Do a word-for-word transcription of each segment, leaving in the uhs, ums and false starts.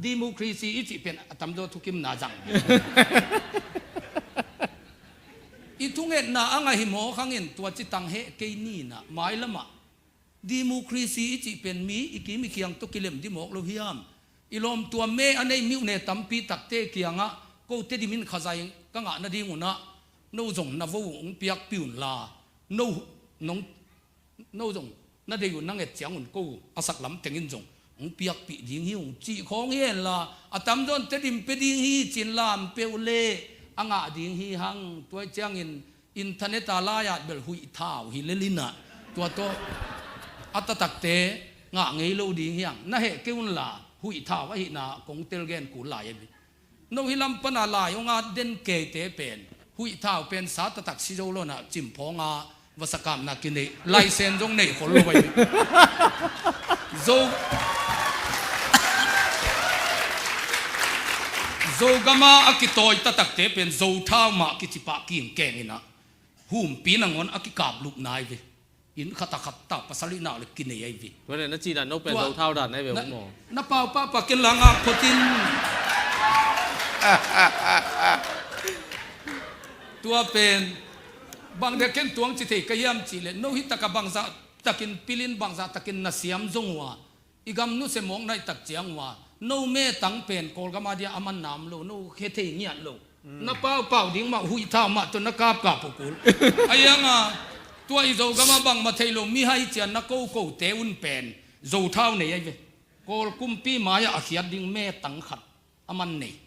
Democracy i cih pen a tamzaw thukimna zang. I thungetna a ngah hi mawk hangin tua ci tang heh kei ni na, mailamah democracy i cih pen mi i kim i kiang tawh kilem dih mawk lo hiam? I lawmtuam me a nei miuhne tampi takte kiangah ko Tedim in khazai ka ngah nading unah no zong na vo uh hong piakpih unla, no, nong, no zong na deih uh na nget ciangun ko a sak lam tengin zong hong piakpih ding hi ung cih khawng hi henla, a tamzaw in Tedim pia ding hi ci-in lam peuh leh a ngah ding hi hang. Tua ciangin internet a lai-at bel huih thau hi lel inah, tua tawh a taktakte ngah ngei lo ding hi hang. Na heh kei unla, huih thau ahihna kong tel gen kul lai ahi. No hih lam pana lai hong at den keite pen huih thau pen sa taktak si zo lo inah, cimphawng a va sakapna kineih, laisen zong neih khol lo ahi. Zo, Zogama a kitawi taktakte pen Zo thau mah kici pah kingkeng inah, humpi nangawn a kikaplupna ahi ve. Inn khat a khat ta pasal i nak le kinei ahi ve. Tua le na cih dan no pen Zo thau dan ahi ve, na, maw? Na pau pah pah ken la ngak phot in. Tua pen bang dia ken tuang ci thei ka hiam cih leh, no hih takah bangzah takin pil in, bangzah takin na siam zong uh a, i gam nusia mawk na hih tak ciang uh a, no metang pen Kawlgam a dia a man nam lo, no khe thei ngiat lo. Na paupau ding mah, huih thau mah tawh na kapkap uh kul. Ahi hang a, tua i Zogam a bangmah thei lo mihai cian na kokote un pen Zo thau nei ahi ve. Kawl kumpi mai-ah a khiat ding metang khat a man nei.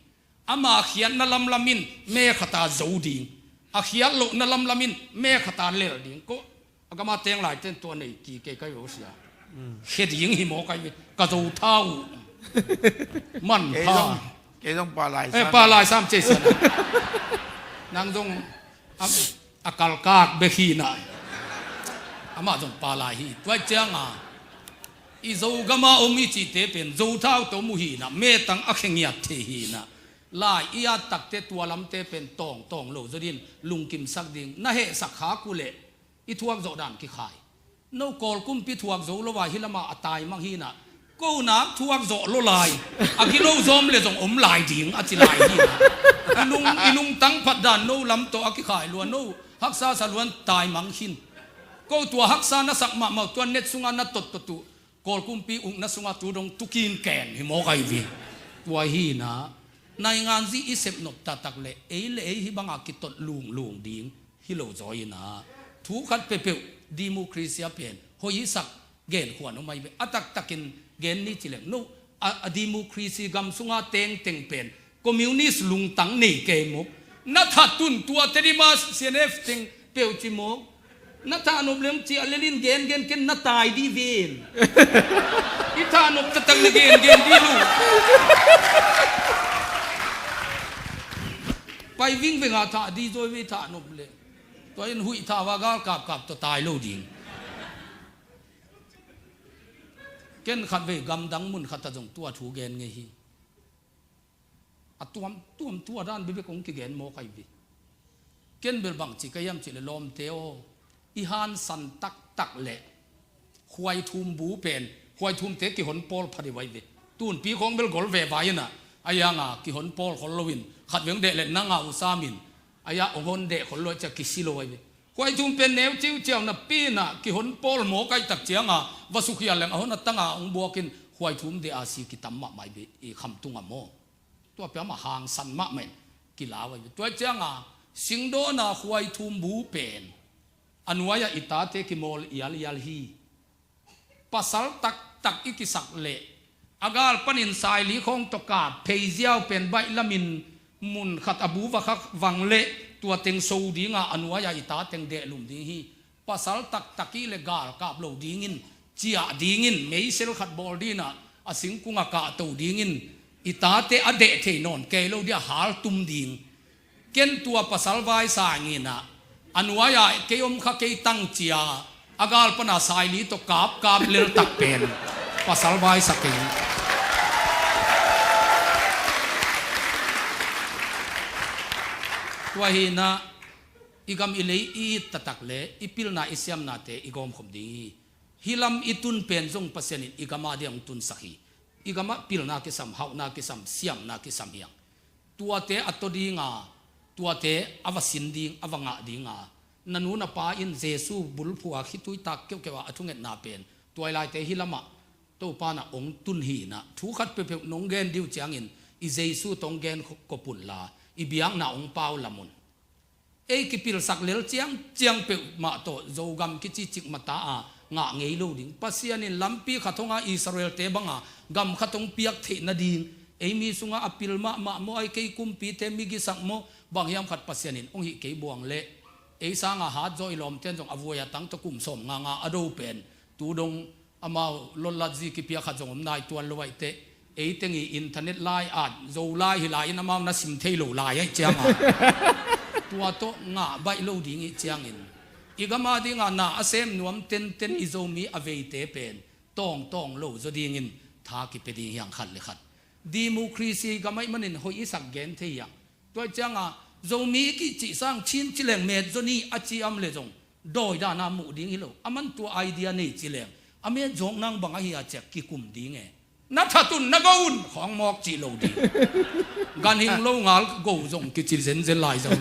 Ama khiatna lamlam in me khata zo ding, a khiat lohna lamlam in me khata lel ding. Ko a gama teng lai ten tua nei kikei ka hi uh sia. Khe ding hi mawk ahi ve, ka Zo thau. Man kei pha. Zong, kei zong pa lai, eh, sam, pa lai sam cei sia. Nang zong a, a kalkak bek hi na. Amah zong pa lai hi. Tua ciang a, i Zogam a om i cihte pen Zo thau tawh mu hi na, metang a khe ngiat thei hi na. Lai i at takte tua lamte pen tawngtawng lo zaw din lungkimsak ding. Na hehsak khak uh leh i thuak zawh dan kikhai. No Kawl kumpi thuak zo lo a hih lamah a taimang hi na. Ko nak thuak zawh lo lai, a gilo zawm le zong om lai ding a ci lai hi na. I nung, i nungtang phat dan no lam tawh a kikhai lua, no haksa sa luan taimang khin. Ko tua haksa na sak mahmah uh, tua net sungah na tottot uh, Kawl kumpi ukna sungah tu dong tukin ken hi mawk ahi ve. Tua hi na, naingan zi i sep nop taktak le ei le ei hih bangah kitot lunglung ding hi lo zaw hi na. Thu khat peuhpeuh democracy a pen hoih i sak genkhuan om ahi ve. A taktakin gen ni ci leng, no a, a democracy gam sungah tengteng pen communist lungtang nei kei mawk. Na that tun tua Tedim a C N F teng peuh ci mawk. Na thah nop leng ciah lel in gengen ken na tai dih ven. I thah nop taktak na gengen dih lo. Pai vingveng a thah dih zaw ve i thah nop leh. Tua in huih thau a gal kapkap tawh tai lo ding. Ken khatvei gamdang mun khat a zong tua thu gen ngei hi. A tuamtuam tua dan bekbek hong kigen mawk ahi ve. Ken bel bang ci ka hiam cih leh lawmte aw, i hansan taktak leh khuaithum bu pen, khuaithumte kihon pawl pha deuh ahi ve. Tunpi khawng bel gol veva hi na, ahi hang a kihon pawl khol lo in, khatvei hong deh leh nang a uh sam in, ahi a hong hon deh khol lo ciah kisi lo ahi ve. Khuaithum pen neu ciuciau napi in a kihon pawl mawk ahi tak ciang a va sukhial leng a hon a tang a hong buak in khuaithum deh a si kitam mahmah ahi ve, i khamtung a maw. Tua pen amah hangsan mahmah in kilau ahi ve. Tua ciang a singdawn a khuaithum bu pen a nuai ah i tate kimawl ialial hi. Pasal taktak i kisak leh a gal panin saili khawng tawh kap pheiziau pen baih lamin mun khat a bu va khak vang leh tua teng so ding a, a nuai ah i ta teng dehlum ding hi. Pasal taktak i leh galkap lo dingin, ciah dingin, meisel khat bawl dingin a, a singkung a kahto dingin, i tate a deh thei nawn kei lo ding a haltum ding. Ken tua pasal vai sang in a, a nuai ah kei om kha kei tang ci a, a gal pan a saili tawh kapkap lel tak pen pasal vai sa kei. Tua hi na, i gam i lei i it taktak leh i pilna i siamnate i gawmkhop ding hi. Hih lam i tun pen zong Pasian in i gam a dia hong tunsak hi. i gamah pilna kisam, hauhna kisam, siamna kisam hiang. Tuate a taw dinga, tuate a va sin ding, a va ngah dinga, na nu na pa in Jesu bulphua khitui tak keuhkeuh ah a thungetna pen tuailaite hi lamah Topa na ong tun hi na, thu khat peuhpeuh nong gen diu ciangin i Jesu tawh ong gen kop unla, i biakna ong pau lam un. Ei kipilsak lel ciangciang peuhmah tawh Zogam kici cikmata a ngah ngei lo ding. Pasian in lampi khat hong a Israel-te banga gam khat hong piak theih nading, ei mi sungah a pil mahmah maw, ai kei kumpite migisak maw, bang hiam khat Pasian in hong hih kei buang leh, ei sanga hat zaw i lawmten zong a vuai a tang tawh kum sawm nga nga a do pen tu dong amau lotlatzi kipia khat zong om nai tuan lo aih teh. Ei teng i internet lai at zo lai hi lai in amau na sim thei lo lai aih cianga tua tawh ngah baih lo ding ih ciangin, i gama dinga na a sem nuam tenten i Zomi a veite pen tawngtawng lo zaw dingin tha kipia ding hiang khat le khat. Democracy gam aih manin hoih i sak gen thei hiang. Tua cianga Zomi kicih sang Chin ci leng met zaw ni a ci am le zong dawi dana muh ding hi lo. A man tua idea nei ci leng a met zawk nang bang ahi a ciak kikum ding e. Na that un, na go un, khawng mawk cih lo ding. Ganhing lo ngal go zong kici zenzen lai zong.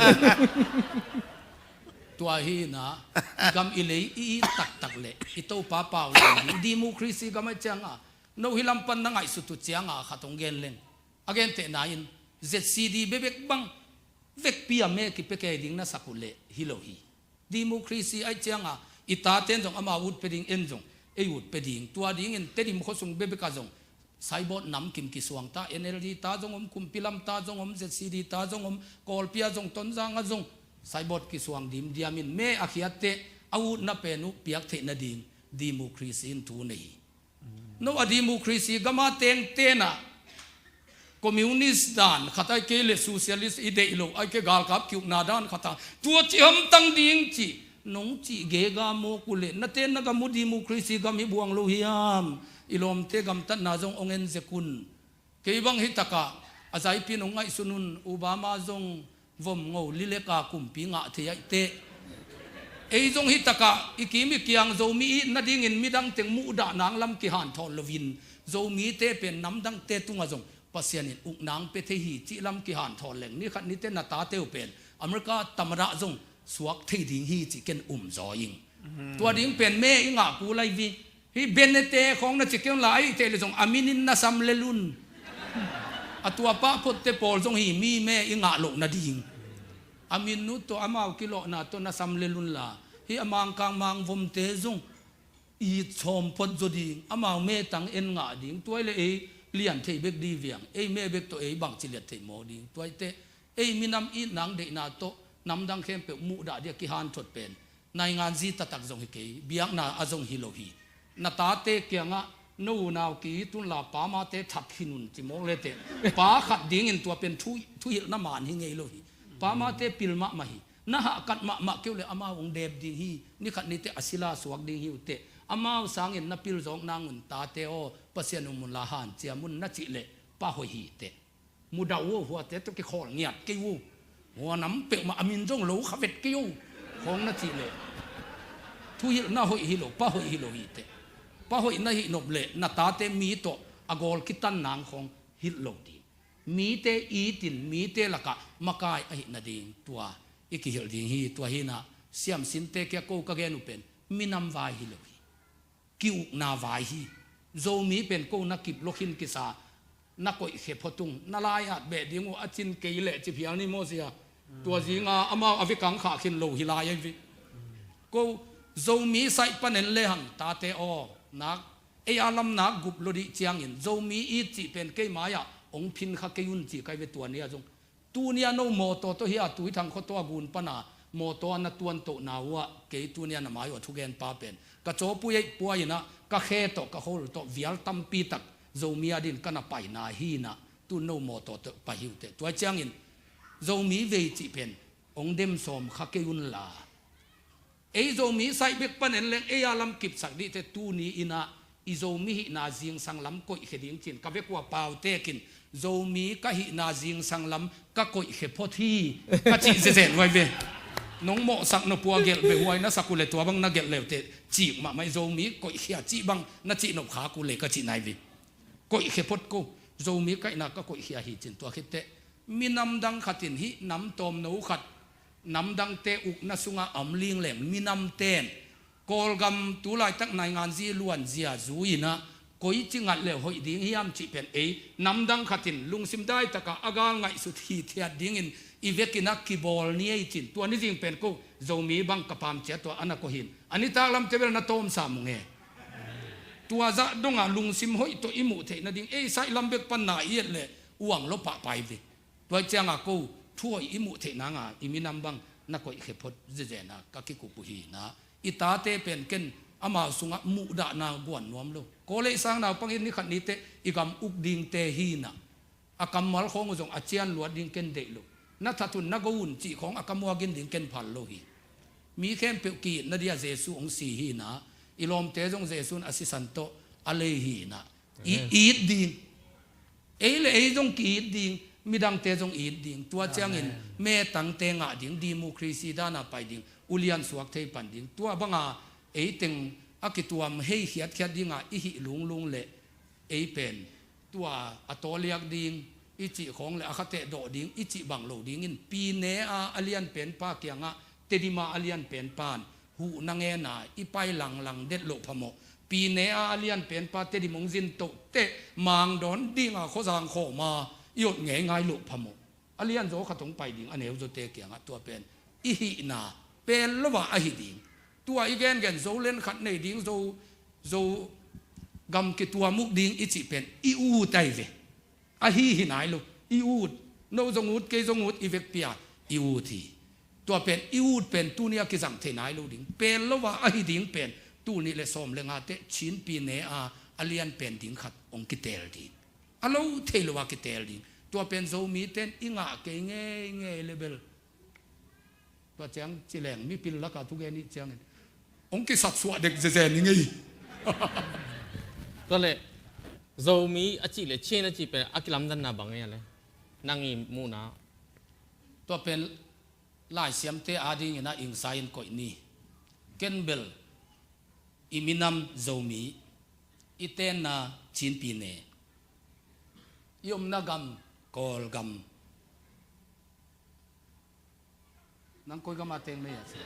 Tua hi na, i gam i lei i it taktak le i Topa pau lai ding. Democracy gam aih cianga no hi lam pan na ngaihsut uh cianga khat hong gen leng, a gentehna in Z C D bebek bang vekpi a me kipia kei ding na sak uh leh hi lo hi. Democracy aih cianga i taten zong amau ut pia ding, en zong ei ut pia ding. Tua dingin Tedim khuasung bebek ah zong Saibawt namkim kisuang ta, N L D ta zong om, Kumpilam ta zong om, Z C D ta zong om, Kawlpi ah zong, Tonzang ah zong Saibawt kisuang dimdiam in me a khiat teh a utna pen uh piak theih nading democracy in thu nei hi. No a democracy gama tengtena communist dan khat ai kei le socialist i deih lo ai kei galkap kiukna dan khat a tua ci hamtang ding ci nong ci gega mawk uh le na ten na gam uh democracy gam hi buang lo hiam? I lawmte gamtatna zong ong en zek un. Kei bang hi takah a zaipi nong ngaihsun un, Obama zong vom ngo lileka kumpi ngah thei aih teh. Ei zong hi takah i kim i kiang Zomi i nadingin midang teng muhdah nang lam kihanthawn loin Zomite pen namdangte tungah zong Pasian in uk nang pia thei hi cih lam kihanthawn leng ni khat ni teh na tate uh pen America tamada zong suak thei ding hi cih ken um zaw ing. Tua ding pen me i ngah kul ai vi. Hih Benete khawng na ci kei un la, aih teh le zong a minin na sam lel un. A tua pah photte pawl zong hi mi me i ngah loh nading. A min uh tawh amau kilawhna tawh na sam lel un la, hih a mangkang mangvomte zong it sawm phot zaw ding, amau me tang en ngah ding. Tua i le ei lian thei bek di viang, ei me bek tawh ei bangci liat thei maw ding. Tua i teh ei minam it nang deihna tawh namdang khempeuh muhdah dia kihanthot pen naingan zi taktak zong hi kei, biakna a zong hi lo hi. Na tate kiangah no unau ki-it unla pa mate that khin un ci mawk le teh pa khat dingin tua pen thu, thuhilhna man hi ngei lo hi. Pa mate pil mahmah hi. Na hahkat mahmah kei uh le amau ong dep ding hi. Ni khat ni teh a sila suak ding hi uh teh amau sangin na pil zawk nang un tate aw, Pasian um unla hanciam un na cih le pa hoih hi teh. Mudah uh, huate tawh kikhawl ngiat kei uh. Hua nam peuhmah a min zong lo kha vet kei uh. Khawng na cih leh thuhilhna hoih hi lo, pa hoih hi lo hi teh. Pa hoih na hih nop leh na tate mi tawh a gawl kitan nang khawng hilh lo ding. Mite itin mite lakah makai ahih nading tua i kihilh ding hi. Tua hi na siamsinte kia ko ka gen uh pen minam vai hi lo hi. Ki-ukna vai hi. Zomi pen ko na kip lo khin kisa na koihkhia phot ung, na lai-at beh ding uh a cin kei leh ci phial ni maw sia. Tua zinga amau a vekang khah khin lo hi lai ahi ve. Ko Zomi saih panen le hang tate aw, nak ei a lam nak gup lo dih ciangin Zomi it cih pen kei mai-ah ong phin kha kei un ci kai ve tua ni a zong. Tunia no mawtaw tawh hi a Tuithang khuataw a gun pana mawtaw a na tuantohna uhah kei tunia na mai uh a thugenpa pen ka cawpui eih puai inah ka khe tawh ka khol tawh vial tampi tak Zomi adin ka na paina hi inah tun no mawtaw tawh pai hi uh teh. Tua ciangin Zomi vei cih pen ong dem sawm kha kei unla. Ei Zomi saih bek panen leng ei a lam kipsak dih teh tuni inah i Zomi hihna zingsang lam koihkhia ding cin ka vekua pau tekin Zomi ka hihna zingsang lam ka koihkhia phot hi ka cih zezen huai ve. Nong mawhsak nopua gelh ve huai na sak uh le tua bang na gelh leuteh cik mahmah i Zomi koihkhia cih bang na cih nop khak uh le ka cih nai ve. koihkhia phot ko. Zomi kaihna ka koihkhia hi cin tua khitteh minam dang khat in hih nam tawmno khat namdangte ukna sungah a om lingleng minamten Kawlgam tu laitak nainganzi luanzia zui-inah koici ngat le hoih ding hiam cih pen ei namdang khatin lungsim daitaka a gal ngaihsut hithiat dingin i vekinah kibawl ni ei cin. Tua ni zing pen ko Zomi bang ka pamcia tua a na kohin a nitak lamte bel na tawmsa mung e. Tua zah donga lungsim hoih tawh i muh theih nading ei saih lam bek pan na i et le uang lo pahpai ve. Tua cianga ko thu hoih i muh theih nanga i minam bang na koihkhia phot zezena ka kikup uh hinah i tate pen ken amau sungah muhdahna guan nuam lo. Kawlei sang naupangin ni khat niteh i gam uk dingte hinah a kammal khawng uh zong a cian luat ding ken deih lo. Na thatun na go un cih khawng a kamuagin ding ken phal lo hi. Mi khempeuh ki-itna dia Jesu hong si hinah i lawmte zong Jesu in a sisan tawh a lei hinah i it ding. Ei le ei zong ki-it ding, midangte zong it ding. Tua ciangin metangte ngah ding, democracy dana pai ding, ulian suak thei pan ding. Tua banga eiteng a kituam hei khiatkhiat dinga i hih lunglung le ei pen tua a tawliak ding i cih khawng le a khateh dawh ding i cih bang lo dingin pi ne a a lianpenpa kiangah Tedim a a lianpenpan huhna ngena i pai langlang det loh phamawh. Pi ne a a lianpenpa Tedim hong zin toh teh mangdawn dinga khuazang khawma i ot ngeingai loh phamawh. A lianzaw khat hong pai ding a neuzaw te kiangah tua pen i hihna pel lo a ahi ding. Tua i gengen Zoland khat nei ding, Zo, Zo gam kituam uk ding i cih pen i ut ahi ve. Ahi hi nai lo. I ut. No zong ut, kei zong ut, i vekpi a i ut hi. Tua pen i ut pen tuni a kizang thei nai lo ding. Pel lo a ahi ding pen tuni le sawm le nga teh Chin pi ne a a lianpen ding khat hong kiteel ding. A lo thei lo a kiteel ding. Tua pen Zomiten i ngah kei ngeingei le bel. Tua ciang ci leng mipil laka thugen ih ciangin hong kisatsuah dek zezen i ngei. Tua le Zomi a cih le Chin a cih pen a kilamdanna bang ei a le nang i muhna? Tua pen laisiamte adingin a ingsa in koih ni. Ken bel i minam Zomi, i tenna Chin pi ne, i omna gam Kawlgam. Nang koi gama teng nei a ci?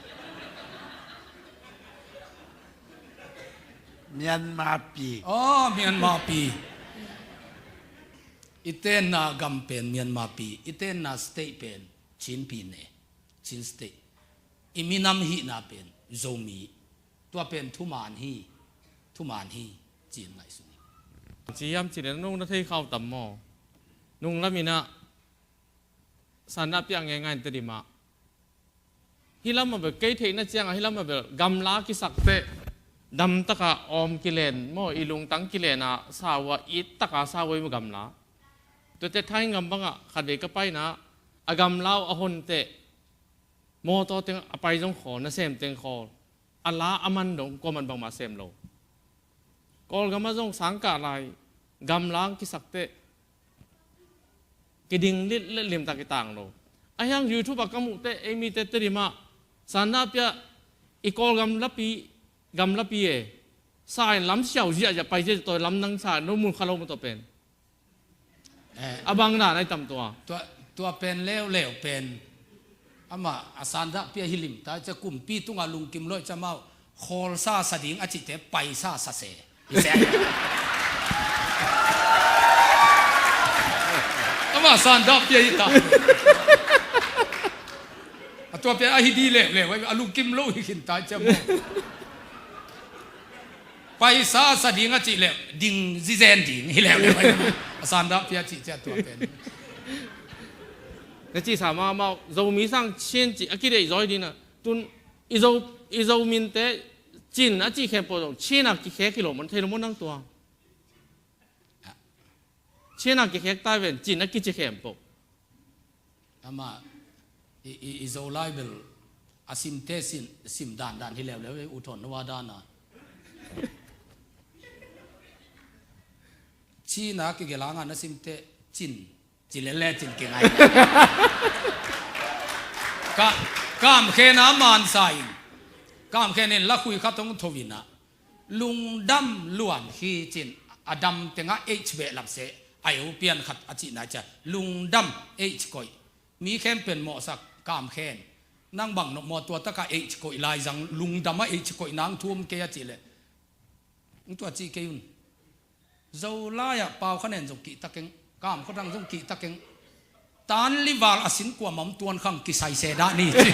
Myanmar pi. Oh, Myanmar pi. I tenna gam pen Myanmar pi, i tenna state pen Chin pi ne, Chin state. I minam hihna pen Zomi. Tua pen thuman hi, thuman hi, ci-in ngaihsun hi. Ci hiam cih le nung na thei khau tam maw? Nung laminah Sandahpia ngeingai in Tedim ah. Hih lamah bel kei theihna ciangah hih lamah bel gamla kisak teh damtaka awm kilen maw, i lungtang kilen ah sau ah, it taka sau ah i gamla. Tuate Thai gam bangah khatvei ka paina a gamla uh a hon teh mawtaw teng a pai zong khawl, nasem teng khawl. A la a man dong kuaman bangmah sem lo. Kawlgamah zong sangkah lai gamla hong kisak teh kiding litlet limtak i tang lo. A hiang YouTube ah ka muh teh ei mite Tedim ah Sandahpia i Kawlgam lapi, gam lapi e, sa in lam siau ziahziah pai ziahziah tawi lam nang sa in lo mun kha lo maw tua pen. Eh. A bang dan ai tam tua. Tua, tua pen leuleu pen. Amah a Sandahpia hi limta cia kumpi tungah lungkim lo i cia amau khawlsa sa ding a cihte paisa sa se. Hi se. Amah Sandahpia hi ta. A tua pen a hi di leuleu a lungkim lo hi khinta cia amau. Paisa sa ding a cih leh ding zizen ding hi leh a Sandahpia cih ciah tua pen. Na cihsa mahmah uh, Zomi sang Chin cih a kideih zawi dina. Tun i Zo, i Zo minte Chin a cih khempeuh zong Chin a kikhek hi lo maw, thei lo maw nang tua? Chin a kikhek tai ven, Chin a kici khempeuh. Amah i, i, i Zolai bel a simte sim, sim dandan hi leuleu, U Thawn no a dana. Chin a kigelanga na simte Chin, ci lele Chin kingai. Ka, kamkhena mansa in, kamkhen in lakhui khat hong tho inah lungdam luan hi cin. A dam tengah H behlap seh, a eu pian khat a cihna ciah lungdam H koih. Mi khempeuh in mawhsak, kam khen. Nang bang nop maw, tua takah H koih lai zang, lungdam a H koih nang thu om kei a cih leh, tua cih kei un. Zolai ah Pau Khan En zong kihta keng, Kam Khua Thang zong kihta keng. Tanli val a sin kuamah om tuan khang kisai se dah ni ci.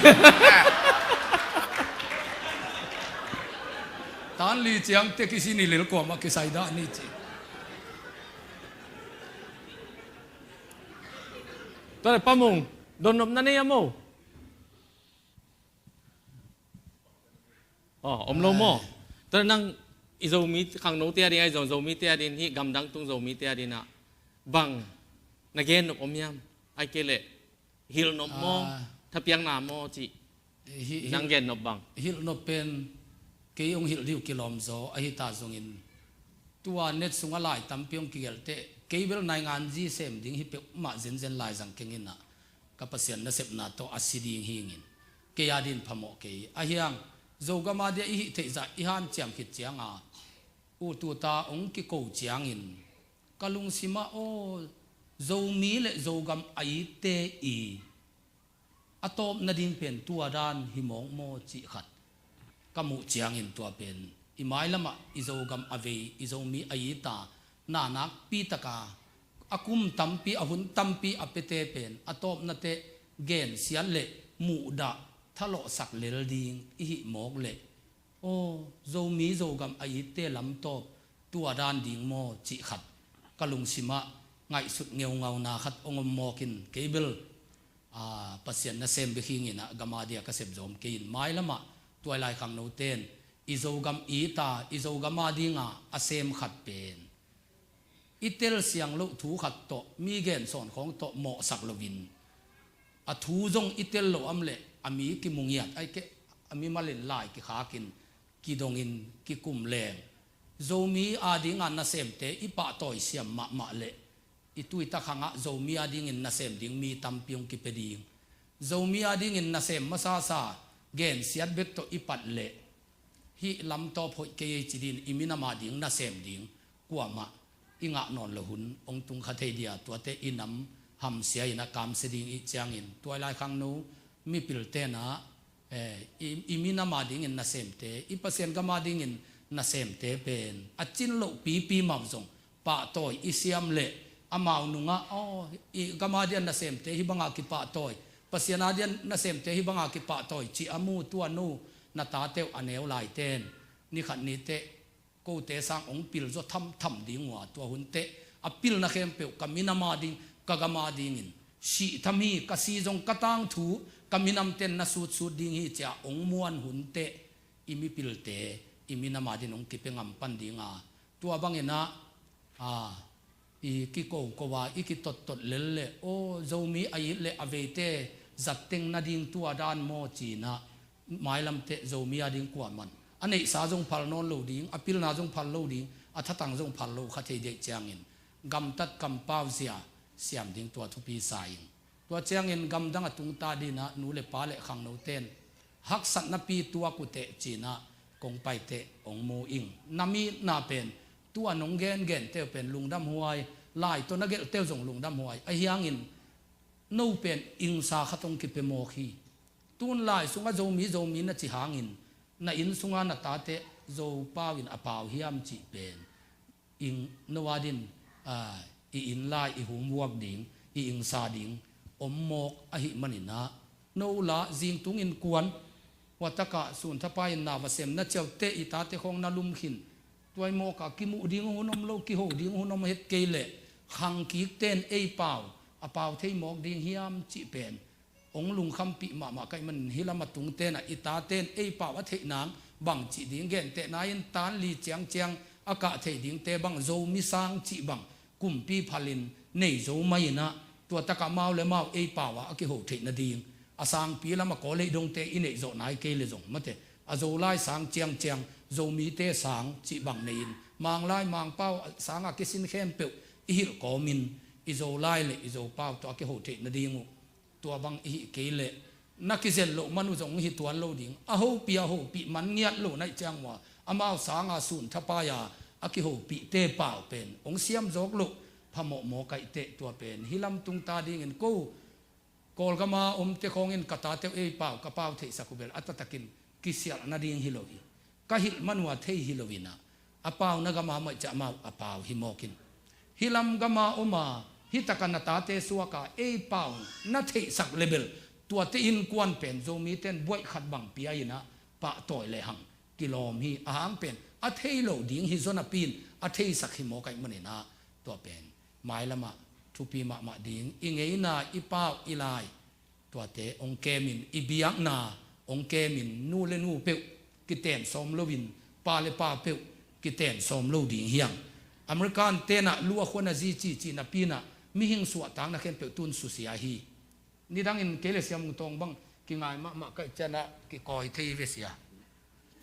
Tanli ciang te kisin hi lel kuamah kisai dah ni ci. Tua leh Pa Mung, donnop na nei a maw? Aw, om lo maw? Ai. Tua nang i Zomi khangnote a ding, ai Zo, Zomite a ding, hih gamdang tung Zomite a ding ah bang na gen nop om hiam? Ai kei leh hilh nop maw? Ah. Thapiakna maw cih? Hi, hi, nang gen nop bang? Hilh nop pen kei hong hilh ding uh kilawm zaw ahi ta zongin, tua net sungah lai tampi hong kigelh teh, kei bel naingan zi sem ding hi peuhmah zenzen lai zang keng in ah, ka Pasian nasepna tawh a si ding hi ing in, kei a din phamawh kei. A hiang, Zogam a dia i hih theih zah i hanciam khit cianga, u tuta hong kiko ciangin, ka lungsimah aw, Zomi le Zogam a itte i a tawp nading pen tua dan hi mawk maw cih khat ka muh ciangin, tua pen i mailamah i Zogam a vei, i Zomi a ita, na nakpi taka a kum tampi, a hun tampi a piate pen a tawpnate gensiat le muhdah thalawhsak lel ding i hih mawk leh, aw, Zomi Zogam a itte lamtawp tua dan ding maw cih khat ka lungsimah ngaihsut ngeungauna khat hong om mawkin, kei bel, a, Pasian nasem bek hi ing in ah, gam a dia ka sep zawm kei in, mailamah tuailai khangnote in i Zogam ita, i Zogam a dinga a sem khat pen i telsiang loh thu khat tawh, mi gensawn khawng tawh mawhsak loin, a thu zong i tel loh om leh a mi kimu ngiat, ai keh, a mimal in lai kikhakin, kidongin kikum leng, Zomi a dinga nasemte i pahtawi siam mahmah leh, i tuita khangah Zomi a dingin nasem ding mi tampi hong kipia ding. Zomi a dingin nasem masasa gensiat bek tawh i pat leh, hih lamtawp hoih kei ei ci din, i minam a ding nasem ding kuamah i ngah nawn loh hun hong tung kha thei dia, tuate i nam hamsia in a kamsia ding i hih ciangin, tuailai khangno mipil tenah, eh, i, i minam a dingin nasemte, i Pasian gam a dingin nasemte pen a cin loh pipi mah zong pahtawi i siam leh, amau nungah, aw, i gam a dia nasemte hih banga kipahtawi, Pasian a dia nasemte hih banga kipahtawi cih a mu, tua nu na tate uh a neu laite in, ni khat ni teh kote sang hong pil zaw thamtham ding uh a, tua hun teh a pilna khempeuh ka minam a ding, ka gam a dingin sih tham hi, ka si zong ka tangthu ka minamte in na sutsut ding hi ci-a hong muan hun teh, i mipilte i minam a dingin hong kipia ngam pan ding a, tua bangin ah, a, i kikoko a, i kitottot lel leh, aw, Zomi a it leh a veite zatteng nading tua dan maw ci-in ah, mailam teh Zomi a ding kuaman a neihsa zong phal nawn lo ding, a pilna zong phal lo ding, a thatang zong phal lo kha thei deih ciangin, gamtat kampau zia siam ding tua thupi sa ing. Tua ciangin gamdang a tungta dinah nu le pa le khangnote in haksatnapi tuak uh teh ci-in ah kong paiteh hong mu ing. Na mi na pen, tua nong gengente uh pen lungdamhuai, lai tawh na gelhte uh zong lungdamhuai. Ahi hangin no pen ingsa khat hong kipia mawk hi. Tun lai sungah Zomi, Zomi na ci hangin, na inn sunga na tate Zopau in a pau hiam cih pen ing, no a din, a, i inn lai, i hum vuak ding, i ingsa ding om mawk ahih manin ah, no la zingtung innkuan, hua takah sun thapai in na va sem na ciaute, i tate khawng na lum khin. Tua i mawkah kimuh ding hun om lo, kiho ding hun om het kei leh, khangkikte in ei pau a pau thei mawk ding hiam cih pen hong lungkhampih mahmah ka hih manin, hih lam a tungte in ah i tate in ei pau a theih nang bangci ding, gentehna in tan li ciangciang a kah thei dingte bang Zomi sang cih bang kumpi phalin nei zo mai in ah, tua takah mau le mau ei pau ah a kiho theih nading, a sangpi lam a Kawlei dongte i neih zawh nai kei le zong mate, a Zolai sang ciangciang, Zomite sang cih bang nei in, Manglai Mangpau sang a kisin khempeuh i hilh kawmin, i Zolai le i Zopau tawh a kiho theih nading uh, tua bang i hih kei leh na kizel loh man uh zong hi tuan lo ding. A hopih a hopih man ngiat lo na hih ciang uh a, amau sanga sun thapai a a kihopihte pau pen hong siam zawk loh phamawh mawk ahih teh, tua pen hih lamtung ta dingin ko Kawlgama omte khawngin ka tate uh ei pau ka pau theihsak uh bel a taktakin kisialh nading hi lo hi. Ka hilh man uh a thei hi lo in ah, a pauna gama om ahih ciang amau a pau hi mawk in, hih lam gama om a hih taka na tate suak a ei pau na theihsak le bel, tuate innkuan pen Zomite in buaih khat bang pia in ah pahtawi lehang kilawm hi. A hang pen a thei lo ding hi zaw napi in a theisak hi mawk ahih manin ah, tua pen mailam ah thupi mahmah ding. I ngeina, i pau, i lai, tuate hong kemin, i biakna hong kemin, nu le nu peuh kiten sawm loin, pa le pa peuh kiten sawm lo ding hi hang. American te in ah lu a khua na zi cici napi in ah mihing suahtakna khempeuh tun susia hi. Nidangin kei le Sia Mung Tawng bang kingai mahmah ka hih ciang ah kikawi thei ve sia.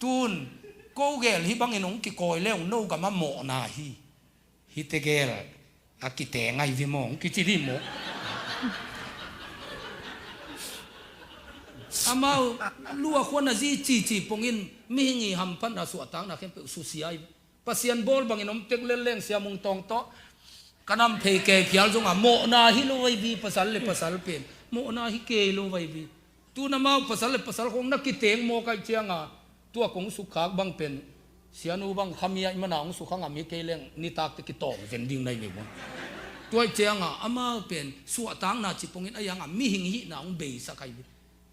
Tun ko gel hih bangin hong kikawi le hong, no gam a mawhna hi. Hihte gel a kiteng ahi ve maw, hong kici dih maw? Amau lu a khua na zi cici pongin mihing i hamphatna suahtakna khempeuh susia hi. Pasian bawl bangin om tek lel leng Sia Mung Tawng tawh ka nam phei kei phial zong a, mawhna hi lo vai vi, pasal le pasal pen mawhna hi kei lo vai vi. Tun amau pasal le pasal khawng na kiteng mawk ahih ciang a, tua kong sukkhak bang pen, sianu bang khami ahih man a hong sukha ngam hi kei leng nitak teh kitawng ven ding na hi ve maw. Tua ahih ciang a amau pen suahtakna ci pongin a hi hang a mihing hihna hong beisak ahi ve.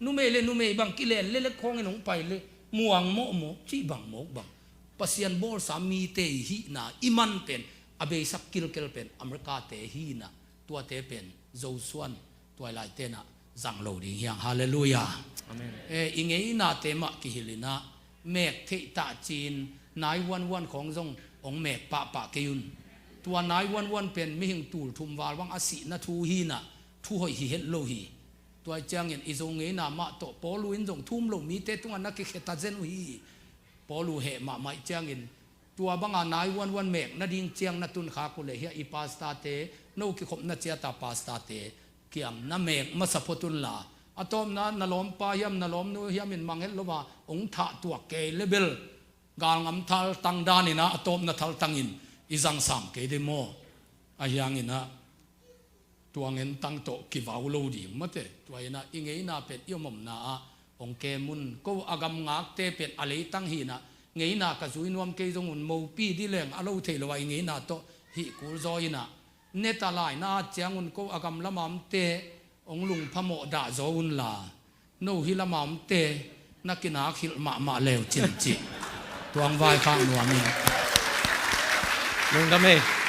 Numei le numei bang kilen lelek khawngin hong pai le muang mawhmawh cih bang mawk bang, Pasian bawlsa mite i hihna i man pen a beisak kilkel pen America te hi in ah, tuate pen Zosuan tuailaite in ah zang lo ding hi hang. Halleluiah. Amen. Eh, i ngeinate mah kihilh in ah, mek theih tah ci-in nine one one khawng zong hong mek pahpah kei un. Tua nine one one pen mihing tul thum val bang a sihna thu hi in ah, thu hoih hi het lo hi. Tua ahih ciangin i Zo ngeina mah tawh Paulu in zong thu um lo mite tungah na kikheta zen uh hi. Paulu heh mahmah ahih ciangin tua banga nine one one mek nading ciang na tunkhak uh leh, hih a i pastor-te, no kikhopna ciat a pastor-te kiang na mek masa phot unla, a tawpna na lawmpa hiam na lawmnu hiam in mang het lo a hong thahtuak kei le bel, galngam thaltang dan in ah a tawpna thaltang in i zang sam kei dih maw? A hi hangin ah tua ngen tang tawh kivau lo ding mate. Tua in ah i ngeina pen i om omna ah hong kem un. Ko a gam ngakte pen a leitang hi in ah, ngeina ka zui nuam kei zong un, mopi dih leng a lo thei lo a i ngeina tawh hih kul zaw in ah, net a lai na at ciang un ko a gam lam a omte hong lungphamawh dah zaw unla, no hih lam a omte na kinak hilh mahmah leu cin cih tuang vaikhak nuam in. Lungdam ei.